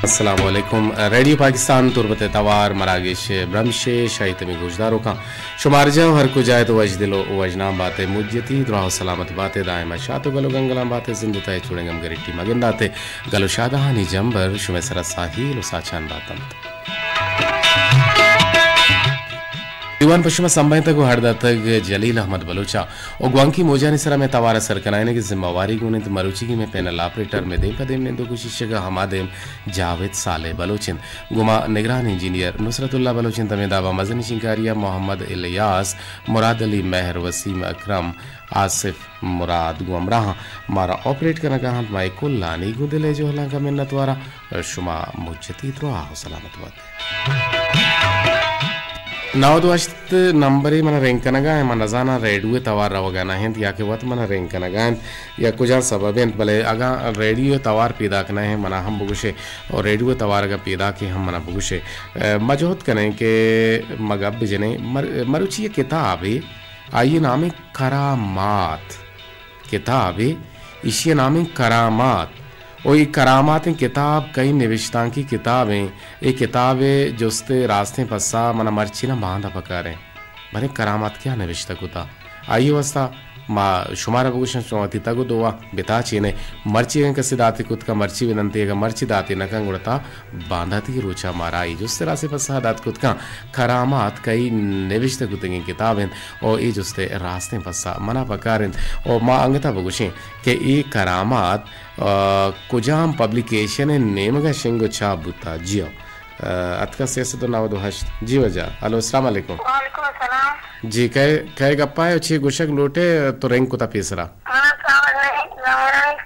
السلام علیکم۔ ریڈیو پاکستان تربت ءِ توار مراگش برمش ءِ شاہی تمی گوشداروکاں، شمارجاہ ءُ ہر کجا ات، وژدل ءُ وژنام بات ئے، مجتی دراہ ءُ سلامت بات ئے، دائم ءَ شات ءُ گل ءُ گنگلاں بات ئے، زند ءِ تہ ءَ چوڑیں گم گریٹی مگندات ئے، گل ءُ شادہانی جمبر شمئے سرا ساہیل ءُ ساچان باتنت۔ دیوان پہ شما سمبھینتگ ءُ ہڑ داتگ جلیل احمد بلوچ ءَ ءُ گوانکی موجانی سرا مئے توار ءَ سر کنائینگ ءِ ذمہ واری گون انت مروچیگیں مئے پینل آپریٹر، مئے دیم پہ دیم نند ءُ کوششگ ءَ ہما دیم جاوید صالح بلوچ انت۔ گوں ما نگران انجینئر نصرت اللہ بلوچ انت۔ ہمے داب ءَ مزنیں شنگکاری ءَ محمد الیاس، مراد علی مہر، وسیم اکرم، آصف مراد گوں ہمراہاں مارا آپریٹ کنگ ءَ انت۔ ما اے کلانی گوں دل ءِ جہلانک ءَ منت واراں۔ شما مجتی دراہ ءُ سلامت بات۔ نود ءُ ہشت نمبرے من رنگ کنگ ءَ انت، من نزاناں ریڈیو ءِ توار روگ ءَ نہ انت یا کہ وت من رنگ کنگ ءَ انت یا کجام سبب انت، بلے اگاں ریڈیو ءِ توار پیداک نہ انت، منا ہم بگوشے، اور ریڈیو ءِ توار اگاں پیداک انت ہم منا بگوشے۔ اے، ما جہد کنیں کہ ما گپ بجنیں، مر-، مروچی یک کتابے، آئی ءِ نام انت کرامات۔ کتابے، ایشی ءِ نام انت کرامات۔ او اے کرامات انت کتاب کئی نوشتانکی کتاب انت۔ اے کتاب ءِ جست ءِ راستیں پسہ منا مرچی نہ باندا پکار انت۔ بلے کرامات کیا نوشتہ کتا؟ آئی ءِ واسطہ ما شمارا بگوشاں، شما وتی تگ ءُ دو ءَ بتاچینے۔ مرچی اگاں کسے داتے کت کن، مرچی بدنتے، اگاں مرچی داتے نہ کن، گڑا تا بانداتی روچا مارا اے جست ءِ راستیں پسہ دات کت کن۔ کرامات کئی نوشتہ کتگیں کتاب انت ءُ اے جست ءِ راستیں پسہ منا پکار انت ءُ ما انگتا بگوشیں کہ اے کرامات، آ، کجام پبلیکیشن ءِ نیمگا شنگ ءُ چاپ بوتا؟ جی ہو۔ آ، اتکا سیصد و نود و ہشت۔ جی واجہ۔ ہلو، السلام علیکم۔ وعلیکم السلام۔ جی، کئے، کئے گپا ئے ءُ چی گوشگ لوٹے تو رنگ کتا پیسرا؟ منا ساوڑ نہیں، زمرنگ۔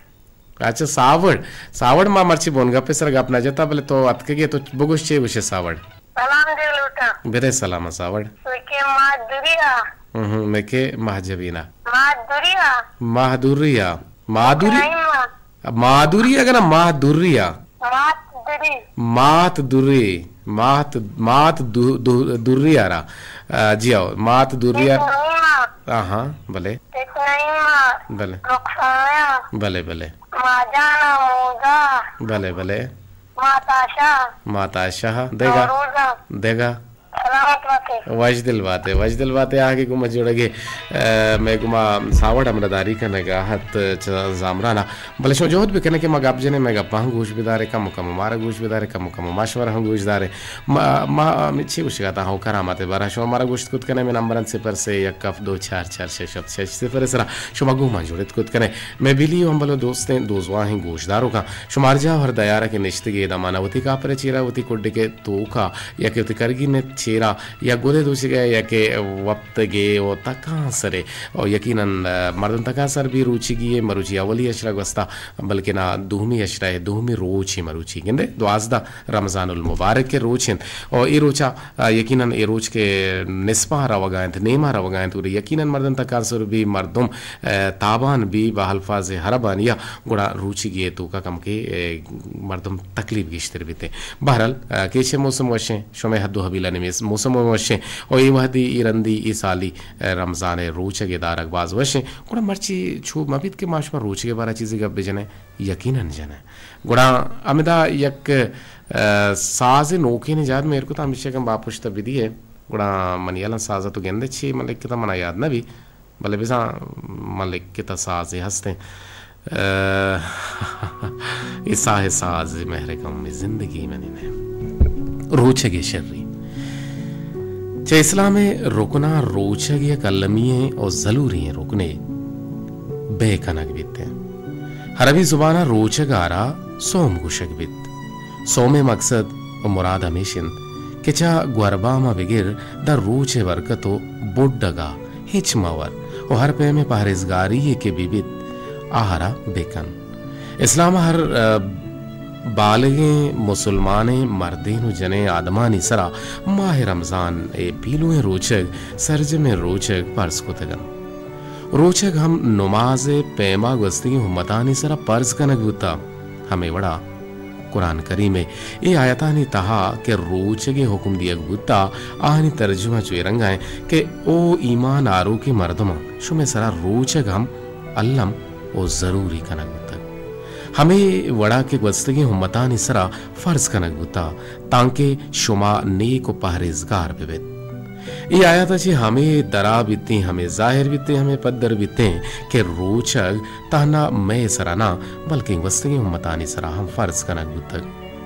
اچھا، ساوڑ۔ ساوڑ ما مرچی بن گپے سر گپ نہ جتا، بلے تو اتکگے تو بگوش چے گوشے ساوڑ۔ سلام دے لوٹاں۔ برے سلام ساوڑ۔ مکے ماہ دوریا۔ ہم، ہم، مکے ماہ جبینا۔ ماہ دوریا۔ ماہ دوریا۔ ماہ دوری۔ نہیں ماہ۔ ماہ دوری اگنا ماہ دوریا۔ مات دوری۔ مات دوری۔ مات، مات دو-، دو-، دوری آرا۔ آ، جی آؤ، مات دوری آرا۔ اتنائما۔ آہاں، بلے۔ اتنائما۔ بلے۔ رخسانا۔ بلے، بلے۔ ماجانا موزا۔ بلے، بلے۔ ماتاشا۔ ماتاشا۔ دیگا۔ نوروزا۔ دیگا۔ سلامت باتے۔ وشدل باتے، وشدل باتے، آگے گما جوڑگے، آ، میں گما ساوڑ ہمراہ داری کنگا ہت چہ زامرانا۔ بلے شما جہد بکنے کہ ما گپ جنیں، مئے گپاں ہم گوش بدارے، کم کم مارا گوش بدارے، کم کم مشورہ ہم گوش دارے۔ ما، ما، ما چی گوشگا تا ہو کرامات بارا شما مارا گوشت کت کنے، مئے نمبر انت صفر سے یک ہفت دو چار چار شش ہفت شش صفر سرا شما گوں ما جڑت کت کنے۔ مئے بلی و ہمبل و دوستیں دوزواہیں گوشداروکاں شما ہر جاہ و ہر دیارا کہ نشتگے دمانا وتی کاپر چیرا وتی کڈکے توکا یا کہ وتی کرگین چیرا یا گلے دوشگے یا کہ وپتگے و تکانسرے و یقیناً، آ، مردم تکانسر بی روچیگی مروچی اولی اشرا گوستا بلکنا دومی اشرا دومی روچی مروچی گندے دوازدہ رمضان المبارک کے روچ انت و اے روچا، آ، یقیناً اے روچ کے نصفا روگا انت، نیما روگا انت، گڑا یقیناً مردم تکانسر بی مردم، آ، تابان بی با الفاظ عربانیا گڑا روچیگی توکا کم کے، آ، مردم تکلیف گیشتر بیتے۔ بہرحال، آ، کیچے موسم وشیں، شمے حد و حبیلانی میز موسم وشیں، و اے وحدی، اے رندی، اے سالی، آ، رمضان روچگے دارگ باز وشیں۔ گڑا مرچی چو مبیت کہ ما شما روچگے بارا چیزی گپ بجنیں، یقیناً جنیں۔ گڑا ہمدا یک، آ، ساز نوکین جاد میر کتا ہمیشہ کم باپشت بدیے۔ گڑا منی الان ساز تو گندے چی ملک کتا منا یاد نہ بی۔ بلے بزاں من لکتہ سازے ہستیں۔ آ، اے ساہ ساز مہر گم زندگی منی نے۔ روچگے شری۔ چہ اسلام رکناں روچگ یک المی و ضلوری رکنے بے کنگ بیت۔ عربی زبان روچگ آرا سوم گوشگ بیت۔ سوم مقصد و مراد ہمیش انت کہ چہ گوربام بگر در روچ برکت و بڈگا ہچ مہ ور و ہر پیمیں پہریزگاری یے کہ بہ بیت، آہرا بکن۔ اسلام ہر، آ، بالغیں مسلمانیں مردین و جنیں آدمانی سرا ماہ رمضان ء پیلویں روچگ سرجمیں روچگ پرز کتگ انت۔ روچگ ہم نماز ء پیما گوستگیں امتانی سرا پرز کنگ بوتگ۔ ہمے وڑا قرآن کریم ء اے آیتانی تہا کہ روچگ ء حکم دیگ بوتگ، آہانی ترجمہ چو اے رنگا انت کہ او ایمان آروکیں مردماں، شمئے سرا روچگ ہم الم و ضروری کنگ بوتگ۔ ہمے وڑا کہ گوستگیں امتانی سرا فرض کنگ بوتا، تانکہ شما نیک و پہریزگار بہ بیت۔ اے آیاتا چہ ہمے درا بیتیں، ہمے ظاہر بیتیں، ہمے پدر بیتیں کہ روچگ تہنا مئے سرا نہ، بلکیں گوستگیں امتانی سرا ہم فرض کنگ بوتگ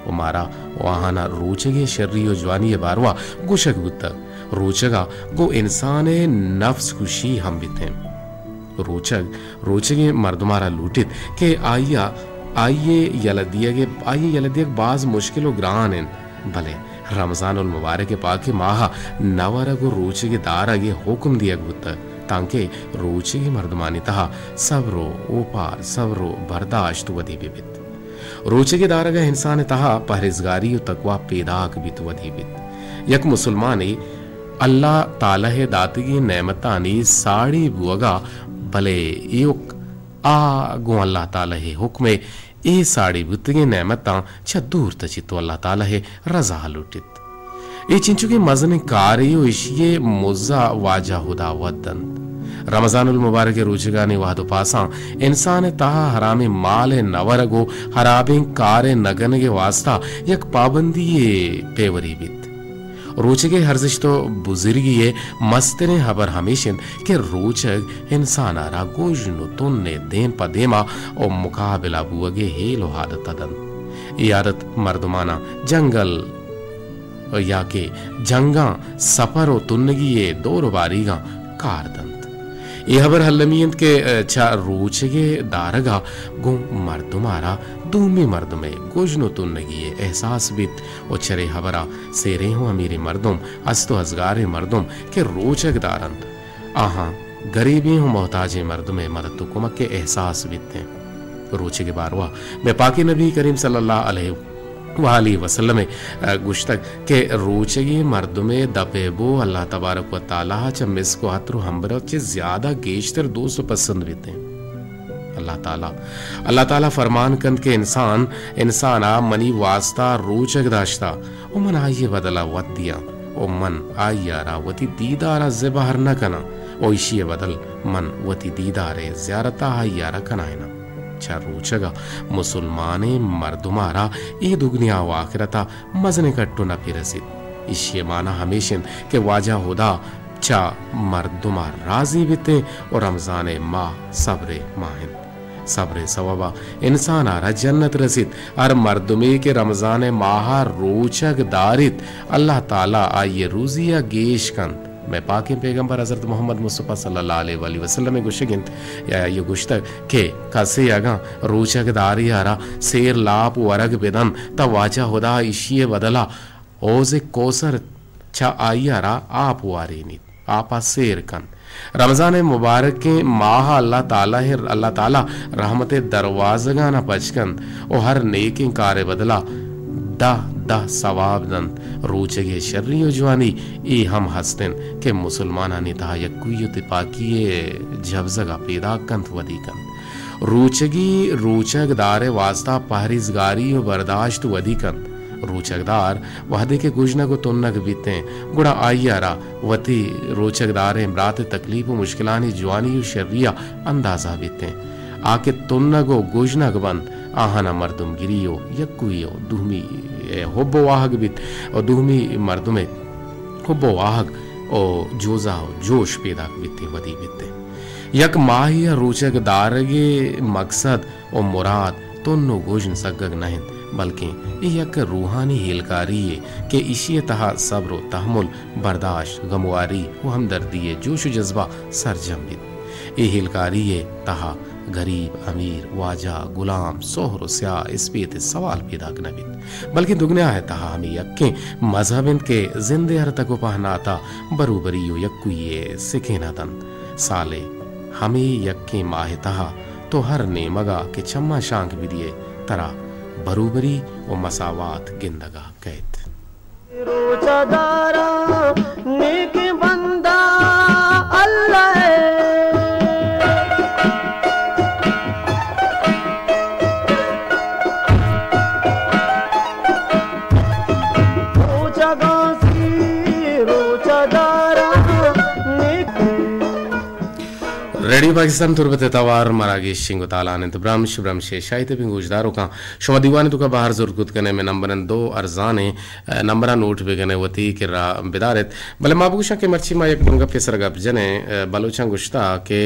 و مارا و آہانا روچگے شری و جوانی باروا گوشگ بوتگ۔ روچگا گوں انسان نفس کشی ہم بیتیں۔ روچگ، روچگیں مردمارا لوٹیت کہ آئیا، آئیے یلہ دیگ، آئیے یلہ دیگ باز مشکل و گران انت، بلے رمضان المبارک پاکیں ماہا نہ ورگ و روچگے دارگ اے حکم دیگ بوتگ، تانکہ روچگیں مردمانی تہا صبر و اوپار، صبر و برداشت ودی بہ بیت۔ روچگے دارگ ء انسان ء تہا پہریزگاری و تقوی پیداک بیت، ودی بیت۔ یک مسلمانے اللہ تعالی ء داتگیں نعمتانی ساڑی بوگا، بلے ایوک آ گوں اللہ تعالی ء حکم ء اے ساڑی بوتگیں نعمتاں چہ دور تچیت و اللہ تعالی ء رضا لوٹیت۔ اے چنچکیں مزنیں کارے و اشی ء مزہ واجہ ہدا وت دنت۔ رمضان المبارک ء روچگانی وہد و پاساں انسان ء تہا حرامیں مال ء نہ ورگ و ہرابیں کار ء نہ کنگ ء واسطہ یک پابندی ء پیوری بیت۔ روچگ ء ارزشت و بزرگی ء مستریں ہبر ہمیش انت کہ روچگ انسان ء را گژن و تن ء دیم پہ دیما و مقابلہ بوگ ء ہیل و عادت ء دنت۔ اے عادت مردماناں جنگل یا کہ جنگاں سپر و تنگی ء دور و باریگاں کار دنت۔ اے ہبر المی انت کہ چہ روچگ ء دارگ ء گوں مردم ء را دومی مردم ء گژن و تنگی ء احساس بیت و چرے ہبر ء سیریں و امیریں مردم، است و ازگاریں مردم کہ روچگ دار انت، آہاں گریبیں و محتاجیں مردم ء مدد و کمک ء احساس بیت انت۔ روچگ ء باروا مئے پاکیں نبی کریم صلی اللہ علیہ و آلہ وسلم ء گوشتگ کہ روچگیں مردم ء دپ ء بو اللہ تبارک و تعالی ء چہ مسک و عطر و عنبر ء چہ زیادہ گیشتر دوست و پسند بیت انت۔ اللہ تعالی، اللہ تعالی فرمان کنت کہ انسان، انسان ء منی واسطہ روچگ داشتہ و من آئی ء بدل ء وت دیاں و من آئی ء را وتی دیدار ء زبہر نہ کناں و ایشی ء بدل من وتی دیدار ء زیارت ء آئی ء را کنائیناں۔ چہ روچگ ء مسلمانیں مردم ء را اے دگنیا و آخرت ء مزنیں کٹ و نپے رسیت۔ ایشی ء مانا ہمیش انت کہ واجہ ہدا چہ مردم ء راضی بیت انت و رمضان ء ماہ صبر ء ماہ انت۔ صبر ء سوب ء انسان ء را جنت رسیت۔ ہر مردمے کہ رمضان ء ماہ ء روچگ داریت، اللہ تعالی آئی ء روزی ء گیش کنت۔ مئے پاکیں پیغمبر حضرت محمد مصطفی صلی اللہ علیہ وآلہ وسلم ء گوشگ انت، یا آئی ء گوشتگ کہ کسے اگاں روچگ دارے ء را سیر لاپ ورگ بدنت، تہ واجہ ہدا ایشی ء بدلا حوض کوثر چہ آئی ء را آپ وارینیت، آپ ء سیر کنت۔ رمضان ء مبارکیں ماہ ء اللہ تعالی ء، اللہ تعالی رحمت ء دروازگان ء پچ کنت و ہر نیکیں کار ء بدلا دہ دہ ثواب دنت۔ روچگ ء شری و جوانی اے ہم ہست انت کہ مسلمانانی تہا یکوئی و تپاکی ء جبزگ ء پیداک کنت، ودی کنت۔ روچگی روچگ دار ء واسطہ پہریزگاری و برداشت ودی کنت۔ روچگ دار وہدے کہ گژنگ و تنگ بیتیں، گڑا آئی ء را وتی روچگ داریں برات ء تکلیف و مشکلانی جوانی و شری ء اندازہ بیتیں۔ آ کہ تنگ و گژنگ بنت، آہانا مردمگری و یکوئی و دومی ء حب و واہگ بیت و دومی مردم ء حب و واہگ و جوزہ و جوش پیداک بیتیں، ودی بیتیں۔ یک ماہے ء روچگ دارگ ء مقصد و مراد تن و گژن سگگ نہ انت، بلکیں اے یک روحانی ہیلکاری یے کہ ایشی ء تہا صبر و تحمل، برداشت، گمواری و ہمدردی ء جوش و جذبہ سرجم بیت۔ اے ہیلکاری ء تہا گریب، امیر، واجہ، گلام، سہر و سیاہ، اسپیت ء سوال پیداک نہ بیت، بلکیں دگنیا ء تہا ہمے یکیں مذہب انت کہ زند ء ہر تک و پہناتا بروبری و یکوئی ء سکین ء دنت۔ سال ء ہمے یکیں ماہ ء تہا تو ہر نیمگ ء کہ چماں شانک بدیئے، ترا بروبری و مساوات گندگ ء کئیت۔ روچہ داراں نیکیں بندہ اللہ ء۔ روچگاں سی روچہ داراں نیکیں ریڈیو پاکستان تربت ءِ توار مراگش شنگ ءُ تالان اِنت۔ برمش، برمش ءِ شاہی تپیں گوشداروکاں، شما دیوان ءِ توکا بہر زرت کت کن ئے، مئے نمبر اِنت دو ارزان ایں، اے، نمبراں نوٹ بہ کن ئے، وتی کرا بدار اِت۔ بلے ما بگوشاں کہ مرچی ما یک دو گپے سرا گپ جن ایں، اے، بلوچاں گوشتہ کہ،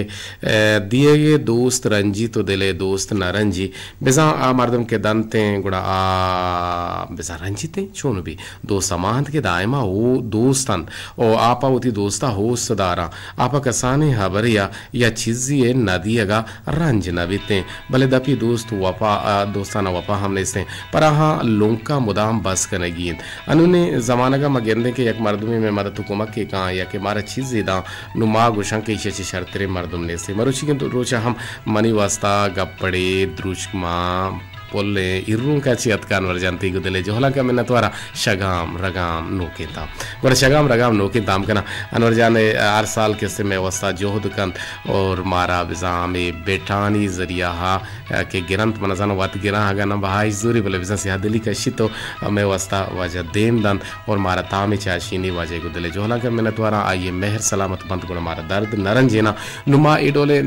اے، دیگ ءِ دوست رنجی تو دل ءِ دوست نہ رنجی۔ بزاں آ مردم کہ دنت ایں، گڑا آ بزاں رنجیت ایں، چون بی؟ دوست ہما اَنت کہ دائما او دوست اَنت ءُ آ پہ وتی دوست ءَ ہوست داراں۔ آ پہ کسانیں ہبرے ءَ یا چیزے ءِ نہ دیگ ءَ رنج نہ بیت ایں، بلے دپی دوست وپا، آ، دوستانہ وپا ہم نیست ایں، پر آہاں لنکاں مدام بس کنگی اِنت۔ انونیں زمانگ ءَ ما گندیں کہ یک مردمے مئے مدد ءُ کمکے کاں یا کہ مارا چیزے داں، نوں ما گوشاں کہ ایشی ءَ چہ شرتریں مردم نیست ایں۔ مروچیگیں روچ ءَ ہم منی واستا گپڑے، دروشم ءُ پلیں ایرونک ءَ چہ اتکاں انور جان تئی گوں دل ءِ جہلانک ءَ منتواراں۔ شگام رگام نوکیں تام۔ گڑا شگام رگام نوکیں تام کناں۔ انور جان ءَ ہر سال کسے مئے واستا جہد کنت اور مارا بزاں ہمے بٹانی ذریعہ ءَ کہ گرنت، من زاناں وت گراں، اگاں نہ بہائش زوری، بلے بزاں سیاہ دلی کشیت ءُ مئے واستا واجہ دیم دنت اور مارا تامے چاشینی۔ واجہ ءِ گوں دل ءِ جہلانک ءَ منتواراں، آئی ءِ مہر سلامت بنت، گڑا مارا درد نہ رنجیناں۔ نوں ما اے ڈولیں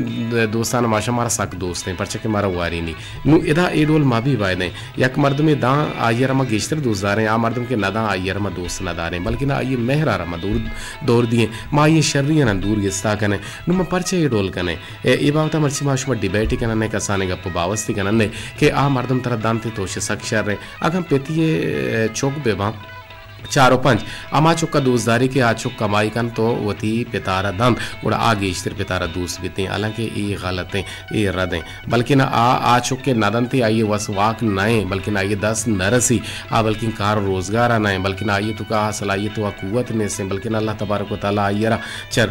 دوستاں، ماشاء، مارا سک دوست ایں، پرچا کہ مارا وارینی۔ نوں ادا اے ڈول مہ بی بائدیں۔ یک مردمے داں، آئی ءَ را ما گیشتر دوست داریں، آ مردم کہ نہ داں، آئی ءَ را ما دوست نہ داریں، بلکن آئی ءِ مہر ءَ را ما دور، دور دئیں، ما آئی ءِ شری ءَ ناں دور گستا کنیں۔ نوں ما پرچا اے ڈول کنیں؟ اے، اے بابت ءَ مرچی ما شما ڈیبیٹ کنن ئے، کسانیں گپ ءُ باوستی کنن ئے کہ آ مردم ترا دنت تو شہ سک شر ئے۔ اگاں پتی ءِ چک بہ باں، چار ءُ پنچ، ہما چک ءَ دوست داری کہ آ چک کمائی کنت ءُ وتی پتارا دنت، گڑا آ گیشتر پتارا دوست بیت ایں، حالانکہ اے غلط ایں، اے رد ایں۔ بلکن آ، آ چک کہ نہ دنت، آئی ءِ وس واک نہ ایں، بلکن آئی ءِ دست نہ رسی، آ بلکن کار ءُ روزگار ءَ نہ ایں، بلکن آئی ءِ توکا آ صلاحیت ءُ آ قوت نیست ایں، بلکن اللہ تبارک و تعالی آئی ءَ را چہ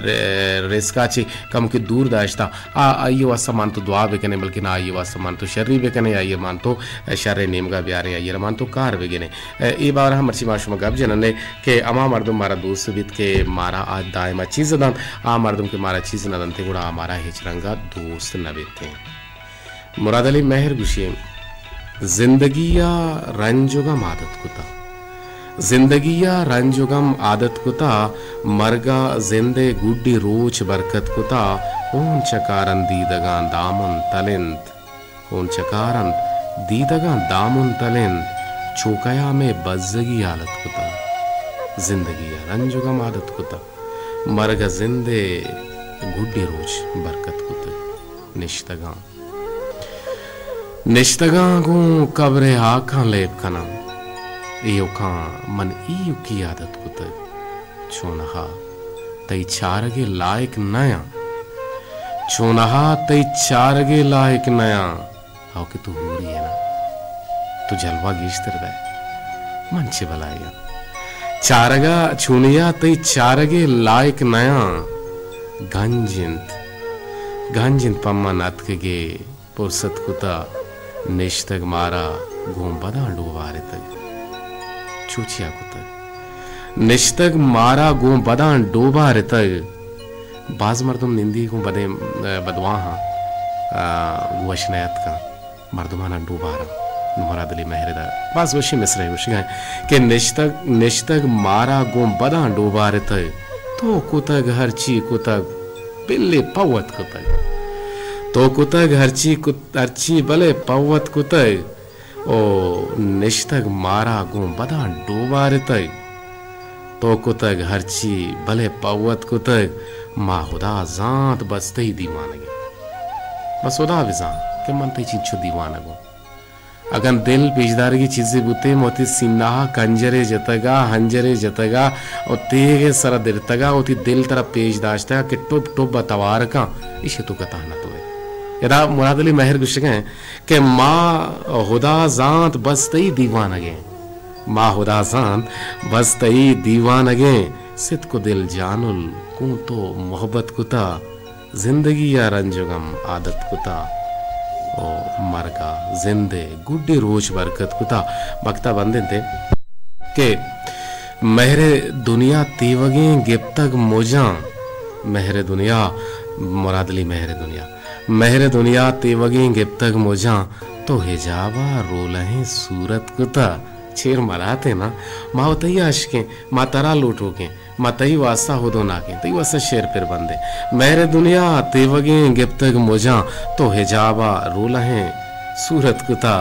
رزق ءَ چہ کمکے دور داشتہ۔ آ، آئی ءِ واستا مان تو دعا بکنیں، بلکن آئی ءِ واستا مان تو شری بکنیں، آئی ءَ مان تو شر ءِ نیمگا بیاریں، آئی ءَ را مان تو کار بگریں۔ اے، اے بارہ ءَ مرچی ما شما گپ جنن ئے کہ ہما مردم مارا دوست بیت کہ مارا آ دائما چیز دنت، آ مردم کہ مارا چیز نہ دنت، گڑا آ مارا ہچ رنگا دوست نہ بیت۔ مراد علی مہر گوشی، زندگی ءَ رنج ءُ غم عادت کتا۔ زندگی ءَ رنج ءُ غم عادت کتا، مرگ ءَ زند ءِ گڈی روچ برکت کتا، ہون چکارن دیدگاں دامن تلنت۔ ہون چکار اَنت، دیدگاں دامن تلینت، چوکیا مئے بزگی حالت کتگ۔ زندگی ءَ رنج ءُ گم عادت کتگ۔ مرگ ءَ زند ءِ گڈی روچ برکت کتگ۔ نشتگاں، نشتگاں گوں قبر ءِ ہاکاں لیب کناں۔ ایوکاں من ایوکی عادت کتگ۔ چونہا تئی چارگ ءِ لائق نیاں۔ چونہا تئی چارگ ءِ لائق نیاں۔ ہو کہ تو ہوری ئے نا، تو جلوہ گیشتر دئے۔ من چے بلائیگاں؟ چارگ ءَ چونیا تئی چارگ ءِ لائق نیاں۔ گنج انت، گنج انت پہ من اتکگ ءِ پرست کتہ، نشتگ مارا گوں بداں ڈوبارتگ۔ چوچیا کتگ؟ نشتگ مارا گوں بداں ڈوبارتگ۔ باز مردم نندی گوں بدیں، بدواہاں، آ، گوں وش نیاتکاں۔ مردماناں ڈوباراں۔ نوں مراد علی مہر ءِ دا باز وشیں مصرعے گوشگا انت کہ نشتگ، نشتگ مارا گوں بداں ڈوبارتگ۔ تو کتگ ہرچی کتگ، بلے پہ وت کتگ۔ تو کتگ ہرچی کت-، ہرچی بلے پہ وت کتگ۔ او نشتگ مارا گوں بداں ڈوبارتگ۔ تو کتگ ہرچی بلے پہ وت کتگ، ما ہدا زانت بس تئی دیوانگیں۔ بس ہدا بزانت کہ من تئی چنچو دیوانگوں۔ اگن دل پیشدارگی چیزے بوتیں، من وتی سینہ ءَ کنجرے جتگ ءَ، ہنجرے جتگ ءَ، او تیغ ءِ سرا درتگ ءَ، وتی دل ترا پیش داشتگ ءَ کہ ٹب ٹب ءَ توار کن، ایشی توکا تہنا تو ئے۔ ادا مراد علی مہر گوشگ ءَ انت کہ ما ہدا زانت بس تئی دیوانگیں۔ ما ہدا زانت بس تئی دیوانگیں۔ ستک و دل جانل گوں تو محبت کتا۔ زندگی ءَ رنج و غم عادت کتا۔ او مرگ ءَ زند ءِ گڈی روچ برکت کتا۔ بکتا بند انت کہ مہر دنیا تیوگیں گپتگ مجاں۔ مہر دنیا، مراد علی مہر دنیا۔ مہر دنیا تیوگیں گپتگ مجاں، تو حجاب ءَ رولہیں صورت کتہ۔ شعر مراتے نا، ما و تئی عاشقیں، ما ترا لوٹوکیں، ما تئی واسطہ ہدوناکیں، تئی واسطہ شعر پر بندیں۔ مہر دنیا تیوگیں گپتگ مجاں، تو حجابا رولہیں صورت کتا،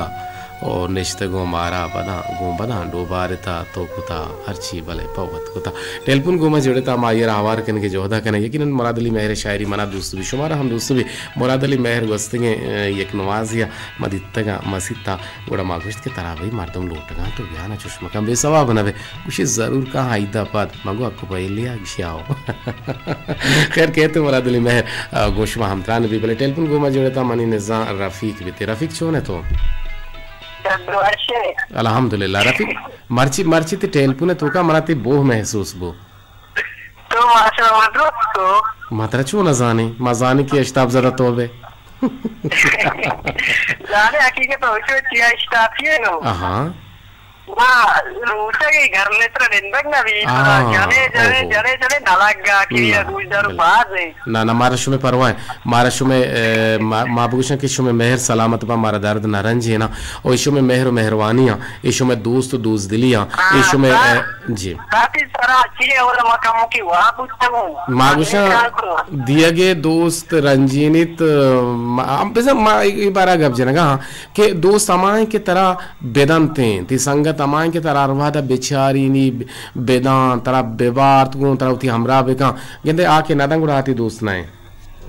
او نشتگوں مارا بداں، گوں بداں ڈوبارتا تو کتا، ہرچی بلے پہ وت کتا۔ ٹیلیفون گوں ما جڑتا، ما آئی را ہوار کنگے جہدا کنیں۔ یقیناً مراد علی مہر شاعری منا دوست بی، شمارا ہم دوست بی۔ مراد علی مہر گوستگیں، اے، یک نمازیا ما دیتگاں مسیتا، گڑا ما گوشت کہ ترا بھئی مردم لوٹگاں، تو بیا نا چش مکن، بے ثواب نہ بے۔ گوشی ضرور کاں عیدا پد۔ ما گو اکو پہلیا گشی آؤ۔ خیر کہتے مراد علی مہر، آ، گوں شما ہمتران بی، بلے ٹیلیفون گوں ما جڑتا منی نزاں رفیق بیتے۔ رفیق چون ہے تو؟ الحمدللہ رفیق، مرچی، مرچی تی ٹیلیفون توکا منا تی بوہ محسوس بو۔ تو ماشاءاللہ درست تو۔ ما ترا چون نزانی؟ ما زانی کہ اشتاپ زدہ تو بے۔ زانے حقیقت ہو چو چیا اشتاپی ہے نو۔ آہا۔ ما روچا گئی گھر میں ترا نندگ نہ بھی، آ، جنے، جنے، اوہو۔ جنے، جنے نہ لگا کہ نہ، یہ گوش دارو نہ۔ باز ہے۔ نہ، نہ، مارا شمے پرواہ ہے۔ مارا شمے، اے، ما، ما بگوشاں کہ شمے مہر سلامت با، مارا درد نہ رنج ہے نا۔ او شمے مہر و مہروانی ہاں، اے شمے دوست و دوست دلی ہاں، اے ہاں، شمے، ہاں۔ اے، جی۔ کافی سرا چیئے اور ما کمو کی وہاں پوچھتا ہوں۔ ما گوشاں دیگے دوست رنجینیت، ما، ہم بزن ما ای، ای بارا گپ جنگا ہاں کہ دوست ہمائیں کہ ترا بدنتیں، تی سنگت ہمائیں کہ ترا ہر وہدا بچارینی، بدان، ترا ببارت گوں، ترا وتی ہمراہ بکن۔ گندے آ کہ ندن گڑا آتی دوست نہ ایں۔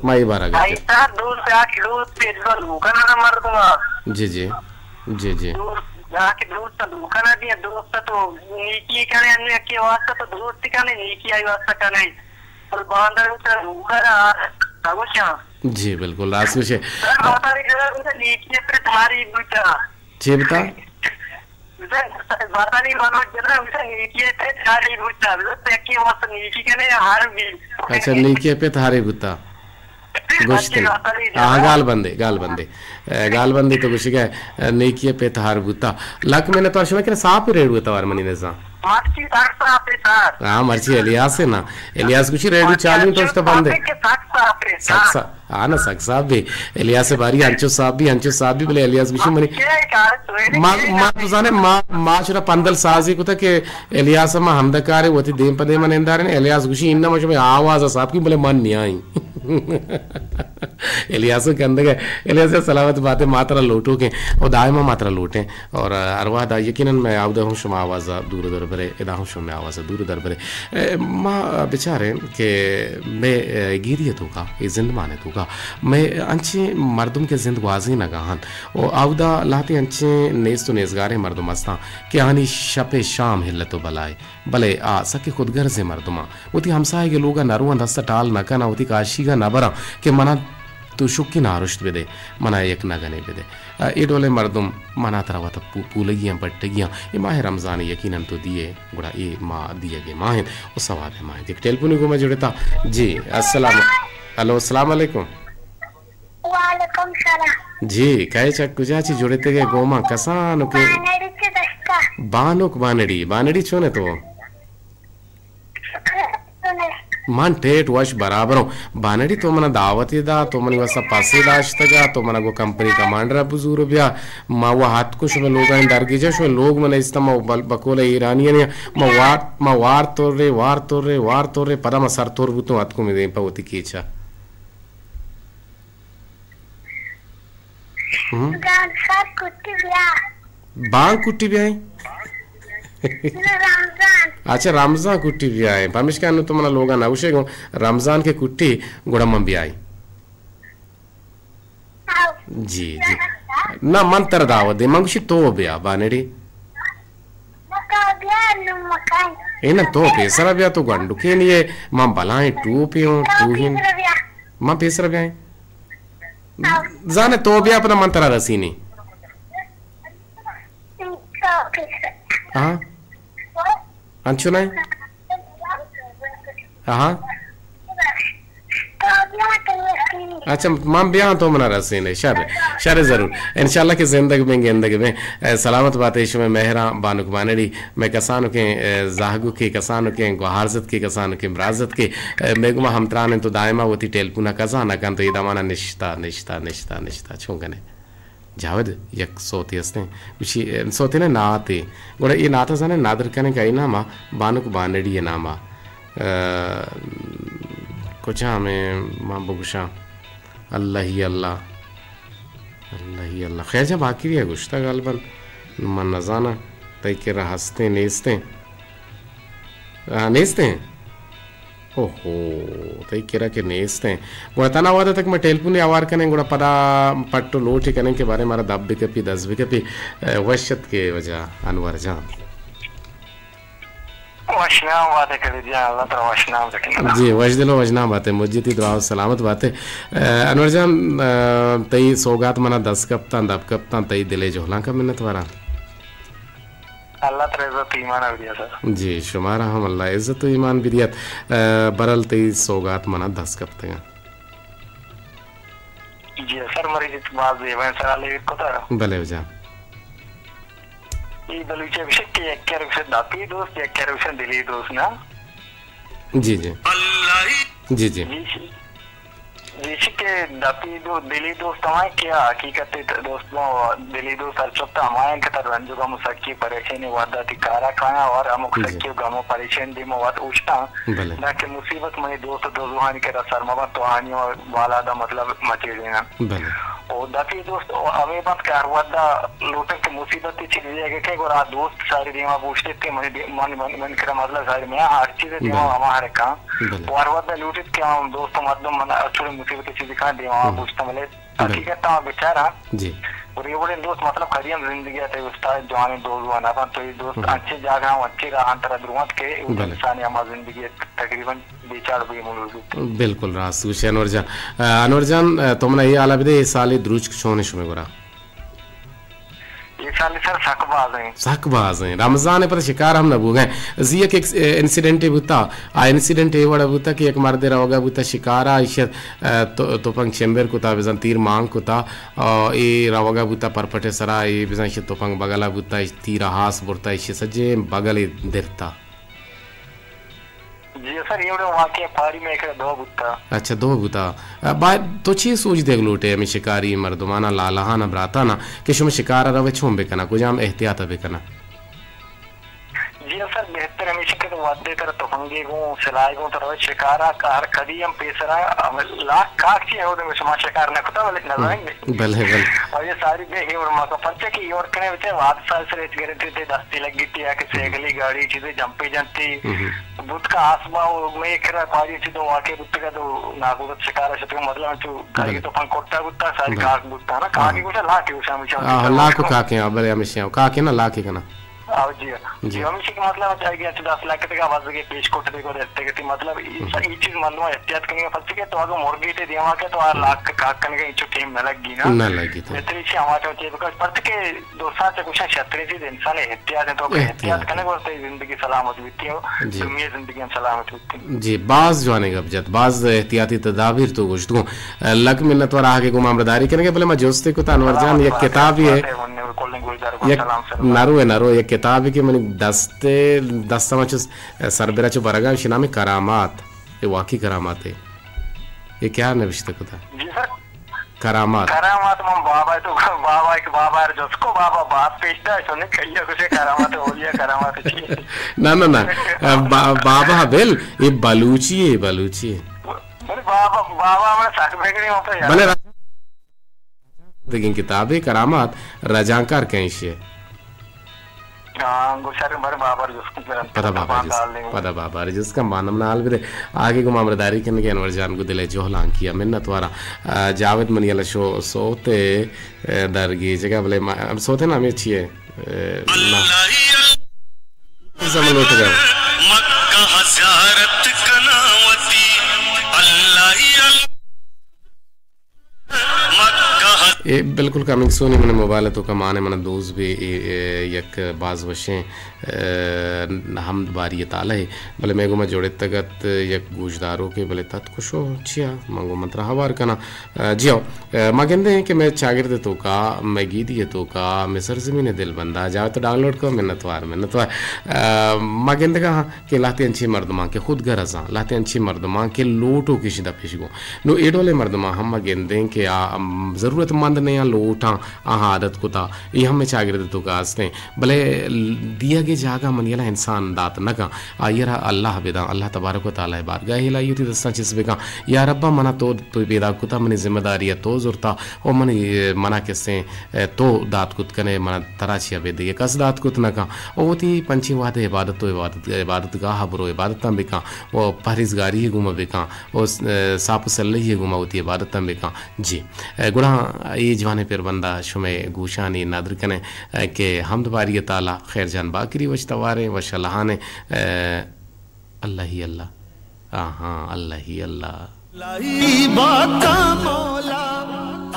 ما ای بارا گپ جنگا۔ ایسا دوست، آ کہ دوست، پیدا لوکا نہ مردم آ۔ جی، جی۔ جی، جی۔ دوست، آ کہ دوست لوکا نہ دیا، دوست تو نیکی کنے، انو یکی واسطہ تو دوست کنے، نیکی آئی واسطہ کنے۔ اور باندر تو لوکا نہ، نہ گوشاں۔ جی، بالکل راست گوشے۔ سر، بابا ری جگہ تو نیکی پہ تھاری بوتا۔ چے بتا؟ باتانی بلوچ جنرل ہمیشہ نیکی ءِ پت ہاری بوتا، بلوچ یکے واسطہ نیکی کنے یا ہر بھی۔ اچھا، نیکی ءِ پت ہاری بوتا۔ گوشتن۔ ہاں، گال بندے، گال بندے۔ اے، گال بندے تو گوشگا، اے، نیکی ءِ پت ہار بوتا۔ لک منت وار، شما کنے صاف ریڈیو توار منی نزاں۔ مرچی سک صاف ہے سر۔ ہاں، مرچی الیاس ہے نا۔ الیاس گوشی ریڈیو چالو تو اشتا بندے۔ سک صاف ہے سک سر۔ صاف۔ آ نا سک صاحب بی، الیاس باری انچو صاحب بی، انچو صاحب بی، بلے الیاس گوشی منی۔ ما، ما تو زانے، ما، ما چرا پندل سازی کتا کہ الیاس ما ہمدکارے وتی دیم پہ دیم نندارے، الیاس گوشی انما شما آواز صاحب کی، بلے من نیائی۔ الیاس کندگے، الیاس سلامت باتے، ما ترا لوٹوکیں، او دائما ما ترا لوٹیں۔ اور، آ، ہر وہد آ یقیناً مئے آودا ہم شما آواز دور در برے، ادا ہم شما مئے آواز دور در برے۔ اے، ما بچاریں کہ مئے، اے، گیری توکا، اے زندمان توکا، مئے انچیں مردم کہ زند گوازینگا ہن، او آودا لہتے انچیں نیست و نیزگاریں مردم ہستاں کہ آنی شپ شام ہلت و بلائے، بلے آ سکیں خودگرزیں مردماں۔ وتی ہمساہگ ءِ لوگ ءَ نہ رواں، دست ءَ ٹال نہ کناں، وتی کاشیگ ءَ نہ براں کہ منا تو شکیں نارشت بدے، منا یک نگنے بدے۔ اے ڈولیں مردم منا ترا وت پو-، پولگی آں، پٹگی آں۔ اے ماہ رمضان یقیناً تو دیئے، گڑا اے ماہ دیگ ءِ ماہ انت و ثواب ءِ ماہ انت۔ یک ٹیلیفونے گوں ما جڑتا۔ جی، السلام۔ ہلو، السلام علیکم۔ وعلیکم سلام۔ جی، کئے چہ کجا چہ جڑتگ ئے گوں ما؟ کسانکیں؟ بانڑی چہ دشتا۔ بانک بانڑی، بانڑی چون ئے تو؟ من ٹیٹ وش برابر اوں۔ بانڑی تو منا دعوتے دا، تو منی واسطہ پسے داشتگا، تو منا گو کمپنی کمانڈر ءَ بزور بیا۔ ما وہ ہاتکو شمے لوگانی درگیجا، شمے لوگ من استم، ما بل-، بقول ایرانی نے، ما وار، ما وار تورے، وار تورے، وار تورے، پدا ما سر تور بوتوں، ہاتکو میں دیم پہ وتی کیچا۔ ہم۔ گانسر کٹی بیا۔ بانک کٹی بیائیں؟ نہ، رمضان۔ اچھا، رمضان کٹی بیائیں۔ پمیشکا انو تو منا لوگا نہ گوشے گوں، رمضان کہ کٹی، گڑا من بیائیں۔ آؤ۔ جی، جی۔ نہ، من ترا دعوت دے، من گوشی تو بیا، بانڑی۔ تو بیا، نو مکان۔ اے نہ، تو پیسرا بیا، تو گنڈکے نیے، من بلائیں ٹوپے اوں، تو ٹوہین۔ پیسرا بیا۔ من پیسرا بیائیں؟ زانے تو بیا پدا من ترا رسینی۔ ہاں؟ انچو نہ؟ ہاں؟ اچھا، من بیاں تو منا رسینے۔ شر، شر ضرور۔ انشاءاللہ کہ زندگ بیں، گندگ بیں۔ اے، سلامت باتے شمے مہراں، بانک بانڑی۔ مئے کسانکیں، اے، زہگوکے، کسانکیں گوہارزتکے، کسانکیں برازتکے، اے، مئے گوما ہمتران انت و دائما وتی ٹیلیفونا کزا نہ کنت و اے دمانا نشتا، نشتا، نشتا، نشتا۔ چون کنے؟ جاوید، یک سوتے ہستیں، گوشی، سوتے نہ، ناتے۔ گڑا اے ناتا زانے نادر کنیں کہ اے ناما بانک بانڑی ناما۔ ء، کجام ء من بگوشاں؟ اللہ ہی اللہ، اللہ ہی اللہ۔ خیر جان باقری ء گوشتہ غالباً، من نزاناں تئی کرا ہستیں نیستیں۔ آ، نیستیں؟ اوہو، تئی کرا کہ نیستیں۔ گڑا تنا وعدہ تک ما ٹیلیفون ہوار کنیں، گڑا پدا پٹ و لوٹی کنیں کہ بارے مارا دب بکپی، دز بکپی۔ ء، وشت کے وجہ انور جان۔ وشنام باتے کبیر جان، اللہ ترا وشنام بکنت۔ جی، وش دل و وشنام باتے، مجتی دراہ و سلامت باتے۔ ء، انور جان، ء، تئی سوگات منا دست کپتاں، دپ کپتاں، تئی دلے جہلانکا منت واراں۔ اللہ ترا عزت ایمان بدیا سر۔ جی، شمارا ہم اللہ عزت و ایمان بدیات۔ ء، برل تئی سوگات منا دست کپتگاں۔ جی سر، مری جت باز زیبائیں سوالے کتا۔ بلے جان۔ اے بلوچی گوشگ کہ یک کر گوشن دپی دوست، یک کر گوشن دلی دوست نا۔ جی، جی۔ جی، جی۔ جی، جی، کہ دپی دو، دلی دوست ہمائیں کہ حقیقت دوست دو، دلی دوست ہر چوتا ہمائیں کہ تر رنج و غم و سکی پریشانی وعدہ تی کارا کایا اور ہمک جی۔ سکی و غم و پریشانی دیما وت اوشتاں۔ بلے۔ نہ کہ مصیبت منی دوست دوزوہانی کرا سر مبن تو آنی و بالادہ مطلب مچے دینا۔ بلے۔ او دپی دوست او ہمیں بات کہ ہر ودا لوٹن کہ مصیبت چیزی ہے کہ گڑا دوست ساری دیما بوشتے کہ منی دی-، من، من، من کرا مطلب ساری میں ہر چیز دیما بلے۔ ہما ہر کام۔ بلے۔ و ہر ودا لوٹت کہ ہم دوست مردم من اچھوڑے مصیبت چیزی کان دیما ہم۔ بوشتا ملے۔ بلے۔ حقیقت تا بچارا۔ جی۔ اور یہ بڑے دوست مطلب کدی ہم زندگی آتے استاد جوانی دوست و نہ بن تو یہ دوست ہم۔ اچھے جاگہ ہم اچھے راہ انتر دروت کے بلے۔ انسان ہما زندگی تقریباً بیچار بی ملوث بیت۔ بالکل راست گوشے انور جان۔ ء، انور جان، ء، تو منا اے حالا بدے، اے سال اے دروچک چون ایں شمے گورا؟ اے سال سر سک باز ایں۔ سک باز ایں۔ رمضان ء پدا شکار ہم نہ بوگا ایں۔ زی یک ایکس-، ء، انسیڈنٹے بوتا۔ آ انسیڈنٹ اے وڑا بوتا کہ یک مردے روگا بوتا شکارا، ایشی ء، ء، تو-، تپنگ چمبر کتا، بزاں تیر مانگ کتا، ء، اے روگا بوتا پرپٹے سرا، اے بزاں ایشی تپنگ بگلا بوتا، ایش تیرا ہاس برتا، ایشی سجے بگلے درتا۔ جی سر، اے وڑیں واقعہ پاری میں کرا دو بوتا۔ اچھا، دو بوتا۔ ء، با-، تو چی سوج دیگ لوٹے ہمیں شکاری مردمانا، لالاہانا، براتانا کہ شما شکارا روے چون بکنا، کجام احتیاطا بکنا؟ جی سر، بہتر ہمیش کہ تو وعدے تر تفنگے گوں، سلاحے گوں تر روے شکارا، ہر کدی ہم پیسرا، ہم لاکھ کاک چی ہو دے شما شکار نہ کتا، بلے نہ ہم۔ زانگ دے۔ بلے، بلے۔ اور یہ ساری بے ہی اور ما کا پرچہ کی اور کنے بچے وعد سال سر ہچ گرنٹی تے دستی لگی تی یا کہ سیکلی گاڑی چیزیں جمپے جنتی۔ ہم۔ بوت کا آس با و مئے کرا پاری چیز دو واقع بوت کا دو ناگوزت شکارا شتگا مطلب چو کاری بلے۔ تو پن کوٹا بوتا ساری بلے۔ کاک بوتا نا، کاکی ہاں۔ گوشا لاکی گوشا ہمیشہ آہ، لاکو کاکے، ہاں، بلے ہمیشہ کاکے نا لاکے کنا۔ آو جی۔ جی۔ جی، ہمیشہ کہ مطلب چاہے کہ دس لاکھ تک آواز کے پیش کوٹ دے کو دیتے کہ مطلب ہم۔ یہ چیز مردم احتیاط کرنے پڑتے کہ تو اگر مرگی تے دیما کے تو آ ہم۔ لاکھ کاک کنے کے انچو ٹیم نہ لگی نا۔ نہ لگی تو۔ بہتری سے ہمارا چاہیے بکاز پڑتے کہ دوستاں چہ گوشاں شتریں چیز انسان احتیاط انت، تو کہ احتیاط احتیاط کنگ انت۔ واسطے زندگی سلامت بیتی ہو، جی۔ دنیا زندگی ہم سلامت بیتی۔ جی، باز جوانیں گپ جت، باز احتیاطی تدابیر تو گوشت گوں۔ لک منت وار آہگے گوں مامرداری کنگے، بلے ما جستے کتا انور جان، سلامت یک بات کتابی ہے۔ بات ہے، منی کلیں گوشدار کو یک سلام سلام۔ نرو ہے، نرو ہے، یک کتابی کہ منی دست، دست ما چس سربرا چو برگا، شی نام کرامات، یہ واقعی کرامات ہے۔ یہ کیا نوشتہ کتا؟ جی سر۔ کرامات۔ کرامات من بابا تو بابا ایک بابا ار جس کو بابا بات پیشتا ہے سنی کہیا کچھ کرامات اولیاء کرامات چی۔ نہ، نہ، نہ۔ با-، بابا بل، یہ بلوچی ہے، بلوچی ہے۔ بلے بابا، بابا ہمیں سک بگڑی ہوتا ہے۔ بلے را-، دیکھیں کتابیں کرامات رجانکار کہیں شے۔ ہاں، گوشارے بارے بابا ءَ جست کن۔ پدا بابا ءَ جست، پدا بابا ءَ جست کن، بانم نال بدے۔ آگے گوں مامرداری کنگے انور جان گوں دل ءِ جہلانکی ءَ منت واراں۔ آ، جاوید منی اللہ شو سوت ءِ، آ، درگیجگ ءَ، بلے ما، سوت ءِ نام چی ئے؟ آ، نا۔ زمن لوٹگ ءَ۔ مکہ زیارت کناں وتی، اللہ ہی اللہ۔ اے بالکل کمنگ سون ءَ من موبائل ءِ توکا مان ءَ من دوز بی، اے، اے، یک باز وشیں، اے، ہمد باری ءِ تالہ ءَ، بلے مئے گوما جوڑتگ ات یک گوشداروکے، بلے تتک شو چیا من گوں من ترا ہوار کناں۔ اے، جی ہو، اے، ما گندیں کہ مئے چاگرد ءِ توکا، مئے گیدی ءِ توکا، مئے سرزمین ءِ دلبندا جاوید ءَ ڈاؤنلوڈ کو، منتوار، منتوار۔ اے، ما گندگا ہاں کہ لہتے انچیں مردماں کہ خود غرضاں، لہتے انچیں مردماں کہ لوٹوک اش دپ اش گوں۔ نوں اے ڈولیں مردماں ہم ما گندیں کہ آ، ام، ضرورت مند نے آ لوٹاں آہاں عادت کتا، اے ہمے چاگرد توکا استیں۔ بلے دیگے جاگہ منی ہلا انسان دات نہ کن، آئی را اللہ بداں، اللہ تبارک و تعالی بارگاہ الہی وتی دستاں چست بکن۔ یا ربا، منا تو پیدا کتا، منی ذمہ داری تو زرتا، او منی، منا کسیں تو دات کت کنے، منا ترا چیا بے دگہ کس دات کت نہ کن۔ او وتی پنچیں وہد عبادت و عبادت، عبادت گاہ برو عبادتاں بکن، و پہریزگاری گوما بکن، و ساپ و سلہی گوما وتی عبادتاں بکن۔ جی۔ اے، گڑا اے جوانیں پربندا شمئے گوشانی ندر کنیں، اے، کہ حمد باری تعالی، خیر جان باکری وش تواریں، وش لہانیں، اے، اللہ ہی اللہ۔ آہاں، اللہ ہی اللہ۔ لائی باتا مولا،